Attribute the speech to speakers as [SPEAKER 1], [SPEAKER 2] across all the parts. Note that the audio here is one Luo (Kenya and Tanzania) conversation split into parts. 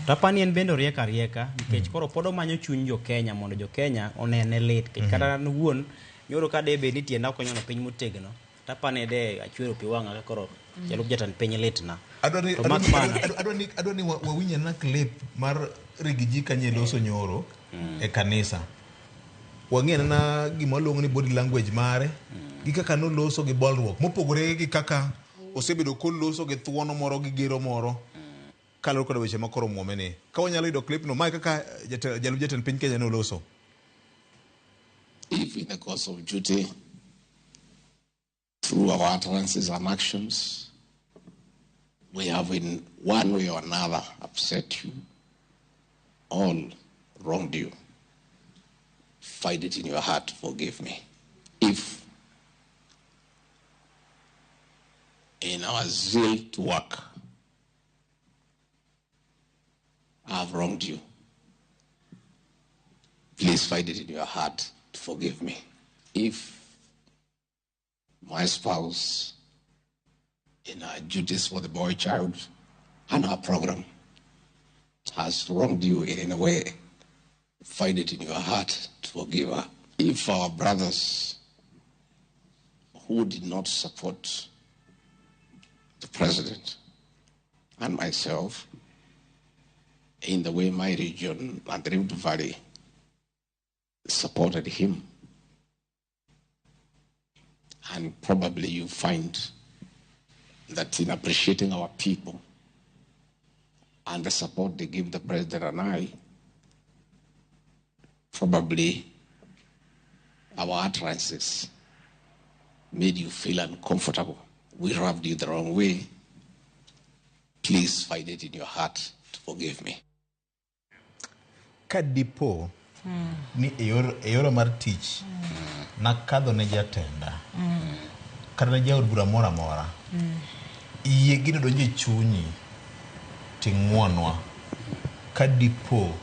[SPEAKER 1] To apani en bende oriek arieka nikech koro pod omanyo chuny jo Kenya mondo jo Kenya onene lit nikech kata an owuon nyoro ka de bed ni tienda ok onyono piny motegno to apani de achwero pi wang'a ka koro jalup jatend piny litna.
[SPEAKER 2] Adwa ni
[SPEAKER 1] To
[SPEAKER 2] adwa
[SPEAKER 1] mak
[SPEAKER 2] ni-
[SPEAKER 1] mana
[SPEAKER 2] adwa ni adwa ni wawinj anena clip mar Riggy G kanye loso nyoro e kanisa. Wang'i anena gima waluongo ni body language mare gi kaka noloso gi bolruok mopogore gi kaka osebedo koloso gi thuono moro gi gero moro kaluwore kod weche ma koro muome ni. Ka wanyalo yudo clip no, mae kaka jalup jatend piny Kenya noloso.
[SPEAKER 3] If in the course of duty, through our utterances and actions, we have in one way or another upset you, all wronged you, find it in your heart to forgive me. If in our zeal to work, I have wronged you, please find it in your heart to forgive me. If my spouse, in her duties for the boy child and her program, has wronged you in any way, find it in your heart to forgive her. If our brothers who did not support the president and myself in the way my region and the Rift Valley supported him, and probably you find that in appreciating our people and the support they give the president and I, probably our utterances made you feel uncomfortable. We rubbed you the wrong way. Please find it in your heart to forgive me.
[SPEAKER 2] Ka dipo ni e yora mar tich nakadho ne jatenda kata ne jaod bura moro amora, yie gino donjo e chunyi ting'uonwa ka dipo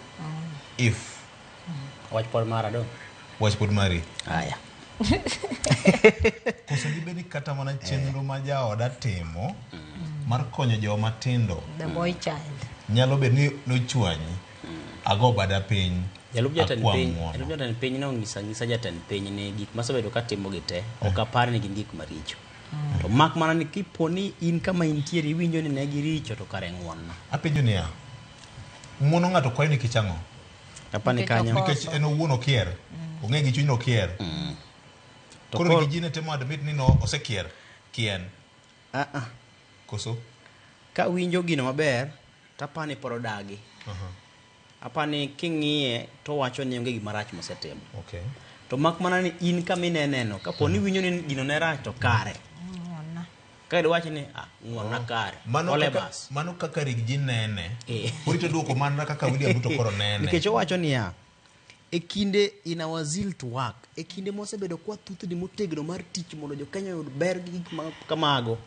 [SPEAKER 2] if
[SPEAKER 1] Wach pod mara do.
[SPEAKER 2] Wach pod mari.
[SPEAKER 1] Aya.
[SPEAKER 2] Koso dibed ni kata mana chenro ma jaoda timo mar konyo joma tindo,
[SPEAKER 4] the boy child,
[SPEAKER 2] nyalo bedo ni nochwanyi, ago bada piny,
[SPEAKER 1] Jalup jatend
[SPEAKER 2] akwa
[SPEAKER 1] piny,
[SPEAKER 2] ng'uono.
[SPEAKER 1] jalup jatend piny ne ong'isa ng'isa jatend piny ni gik masebedo katimo gi te ok apar ni gin gik maricho. To mak mana ni kipo ni in kama intiere iwinjo ni ne giricho to kare ng'uonna.
[SPEAKER 2] Apenjo niya, ng'uono ng'ato kwayo nikech ang'o?
[SPEAKER 1] Apani
[SPEAKER 4] Nikech
[SPEAKER 1] kanyo.
[SPEAKER 4] ok
[SPEAKER 2] Nikech en owuon okier, ong'e gi chuny okier.
[SPEAKER 1] To
[SPEAKER 2] Koro
[SPEAKER 1] koro-
[SPEAKER 2] Riggy G ne temo admit ni no osekier kien.
[SPEAKER 1] Ah, ah.
[SPEAKER 2] Koso?
[SPEAKER 1] Ka winjo gino maber, to apani pod odagi. Apani king'iye to wacho ni onge gima rach mosetimo. To mak mana ni in kama ineneno, kapo ni iwinjo ni gino ne rach to kare.
[SPEAKER 4] Ng'uonna.
[SPEAKER 1] Ka iwacho ni ah, ng'uonna kare.
[SPEAKER 2] Mano
[SPEAKER 1] Ole
[SPEAKER 2] kaka,
[SPEAKER 1] bas.
[SPEAKER 2] mano kaka Riggy G nene.
[SPEAKER 1] Eh.
[SPEAKER 2] Orito duoko mana kaka William Ruto koro nene.
[SPEAKER 1] Nikech owacho niya, e kinde in our zeal to work, e kinde mosebedo kwa thuthni motegno mar tich mondo jo Kenya oyud ber gi gik ma kamago.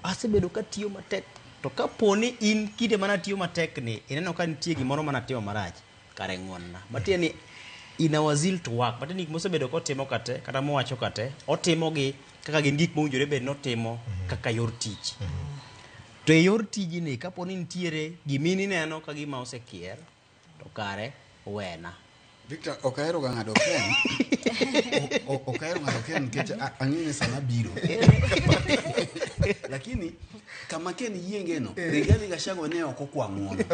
[SPEAKER 1] Asebedo katiyo matek, to kapo ni in kinde mana tiyo matek ni ineno ka nitie gimoro mana timo marach, kare ng'uonna. Matiende ni in our zeal to work, matiende ni gik mosebedo kotimo kate, kata mowacho kate, otimo gi kaka gin gik mowinjore bed notimo kaka yor tich. To e yor tijni, kapo ni nitiere gima ineno ka gima osekier, to kare wena.
[SPEAKER 5] Victor, ok ahero ga ng'ado Ken. Ok ahero ng'ado Ken nikech ang'eyo ni sama biro. Lakini kama Ken yienge no, Rigathi Gachagua ne ok okwa ng'uono.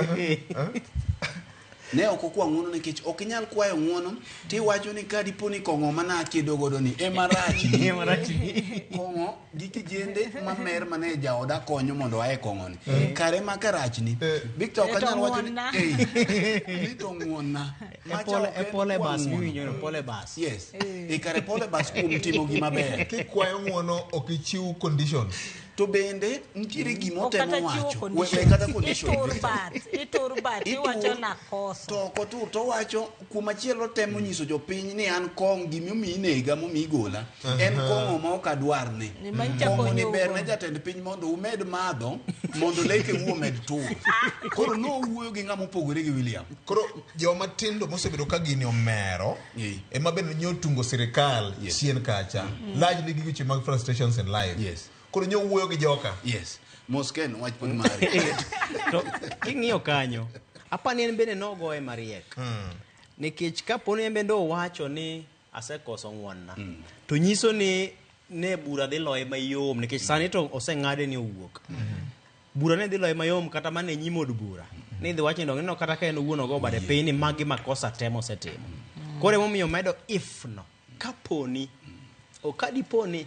[SPEAKER 5] Ne ok okwa ng'uono nikech ok inyal kwayo ng'uono tiwacho ni ka dipo ni kong'o mana akedo godo ni ema rachni.
[SPEAKER 1] Ema rachni.
[SPEAKER 5] Kong'o gi kijende mamer mane jaoda konyo mondo ae kong'o ni. Kare ma karachni. Victor ok
[SPEAKER 4] To
[SPEAKER 5] anyal wacho ni
[SPEAKER 4] ng'uonna.
[SPEAKER 5] eh, ni to ng'uonna. Macha ok
[SPEAKER 1] E
[SPEAKER 5] en
[SPEAKER 1] pole
[SPEAKER 5] kwa
[SPEAKER 1] bas
[SPEAKER 5] ng'uono.
[SPEAKER 1] miwinjo no, pole bas.
[SPEAKER 5] Yes. E kare pole bas kuom timo gima ber.
[SPEAKER 2] Kikwayo ng'uono ok ichiw conditions.
[SPEAKER 5] To bende nitiere gima
[SPEAKER 4] Ok
[SPEAKER 5] otemo
[SPEAKER 4] kata chiwo
[SPEAKER 5] wacho.
[SPEAKER 4] condition.
[SPEAKER 5] We kata condition.
[SPEAKER 4] Itur
[SPEAKER 5] Victor.
[SPEAKER 4] bat, itur bat, iwacho nakoso.
[SPEAKER 5] To ok otur to owacho kuom machielo temo nyiso jopiny ni an kong' gimomiyo inega momiyo igola en kong'o ma ok adwar ni.
[SPEAKER 4] Ni mancha
[SPEAKER 5] Kong'o ni
[SPEAKER 4] konyo
[SPEAKER 5] ber
[SPEAKER 4] ugo.
[SPEAKER 5] ne jatend piny mondo umed madho mondo lekeu omed tur. Koro nowuoyo gi ng'ama opogore gi William.
[SPEAKER 2] Koro joma tindo mosebedo ka gini omero ema bende nyo tungo sirikal chien kacha. Largely gi weche mag frustrations in life.
[SPEAKER 5] Yes.
[SPEAKER 2] Koro nyo wuoyo gi joka.
[SPEAKER 5] Yes. Mos Ken, wach pod mari.
[SPEAKER 1] To king'iyo kanyo, Apani en bende nogoye mariek. Nikech kapo ni en bende owacho ni asekoso ng'wonna, to nyiso ni ne bura dhi loye mayom nikech sani to oseng'ade ni owuok. Bura ne dhi loye mayom kata mana e nyim od bura. Ni idhi wach ni dong' ineno kata ka en owuon ogo bade piny ni magi makosa te mosetimo. Koro emomiyo omedo if no. Kaponi, o kadiponi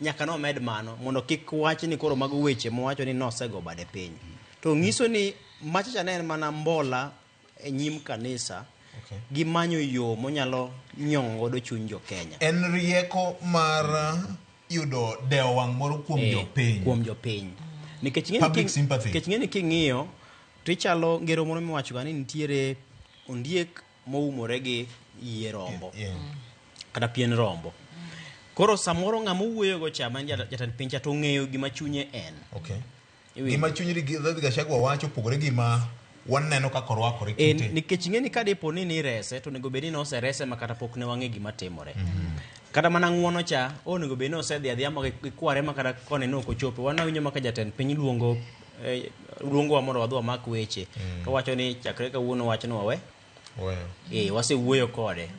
[SPEAKER 1] nyaka nomed mano mondo kik wach ni koro mago weche mowacho ni nosego bade piny. To nyiso ni machacha ne en mana mbola e nyim kanisa
[SPEAKER 2] Okay.
[SPEAKER 1] gi manyo yo monyalo nyong'o godo chuny jo Kenya.
[SPEAKER 2] En rieko mar yudo dewo wang' moro kuom jopiny.
[SPEAKER 1] Kuom jopiny. Nikech ing'e ni
[SPEAKER 2] Public sympathy.
[SPEAKER 1] Nikech ing'e ni king'iyo to ichalo ngero moro miwacho ga ni nitiere ondiek moumore gi yie rombo. Kata pien rombo. Koro samoro ng'ama owuoyogo cha ma en jatend piny cha to ong'eyo gima chunye en.
[SPEAKER 2] Okay.
[SPEAKER 1] Iwinjo?
[SPEAKER 2] Gima chuny Rigathi Gachagua wacho opogore gi ma waneno kaka orwakore kite.
[SPEAKER 1] Nikech ing'e ni kadipo ni nirese to onego bed ni noserese ma kata pok ne wang'e gima timore. Kata mana ng'uono cha onego bed ni osedhi adhiya ma gikware ma kata koni ne ok ochopo. Wan awinjo ma ka jatend piny luongo luongowa mondo wadhi wamak weche. To wacho ni chakre kawuono wachno wawe. Wasewuoyo kode.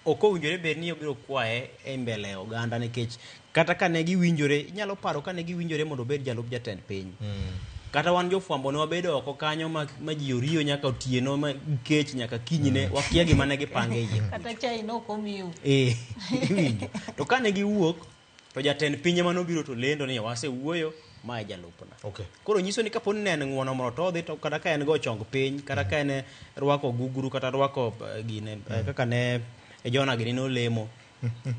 [SPEAKER 1] Ok owinjore bed ni obiro kwaye e mbele oganda nikech kata ka ne giwinjore, inyalo paro ka ne giwinjore mondo obed jalup jatend piny. Kata wan jofwambo ne wabedo oko kanyo ma ji oriyo nyaka otieno ma kech nyaka kinyne, wakia gima ne gipange iye.
[SPEAKER 4] Kata chai ne ok omiu.
[SPEAKER 1] Iwinjo. To kane giwuok, to jatend piny ema nobiro to lendo ni wasewuoyo, ma e jalupna. Koro nyiso ni kapo ni ne en ng'uono mondo to odhi to kata ka en go chong piny, kata ka en rwako gugru, kata rwako gine, kaka ne Jona gini nolemo,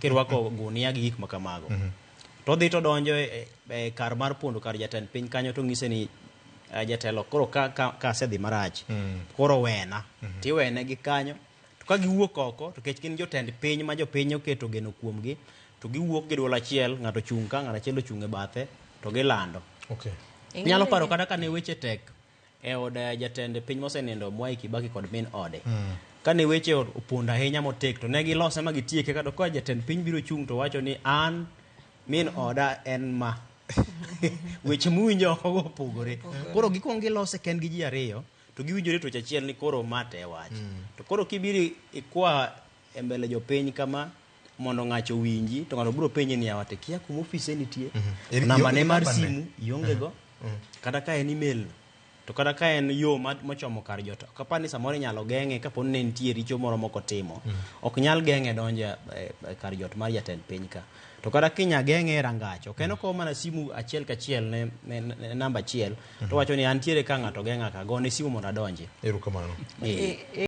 [SPEAKER 1] kirwako gunia gi gik ma kamago. To odhi to donjo e kar mar pondo kar jatend piny kanyo to ng'ise ni jatelo koro ka asedhi marach, koro wena. Tiwene gi kanyo. To ka giwuok oko, to kech gin jotend piny ma jopiny oketo geno kuomgi, to giwuok gi duol achiel, ng'ato ochung' ka, ng'ato achiel ochung' e bathe, to gilando. Inyalo paro kata ka ne weche tek e od jatend piny mosenindo Mwai Kibaki kod min ode. Ka ne weche opondo ahinya motek to ne gilose ma gitieke kata ka jatend piny biro chung' to wacho ni an min oda en ma. Weche muwinjo oko go opogore. Koro gikwongo gilose kendgi ji ariyo to giwinjore tuoche achiel ni koro ma te wach. To koro kibiro ikwa e mbele jopiny kama mondo ng'acho owinji to ng'ato biro penji ni yawa to ikia kuma ofise nitie. Namba ne mar simu ionge go. Kata ka en email to kata ka en yo mochomo kar jot. Ok apar ni samoro inyalo geng'e kapo ni ne nitie richo moro mok otimo. Ok nyal geng'e donjo e kar jot mar jatend piny ka. To kata kinya geng'e e rangach, ok en okowo mana simu achiel kachiel ne namba achiel, to wacho ni antiere ka ng'ato geng'a ka, gone simu mondo adonji.
[SPEAKER 2] Erokamano.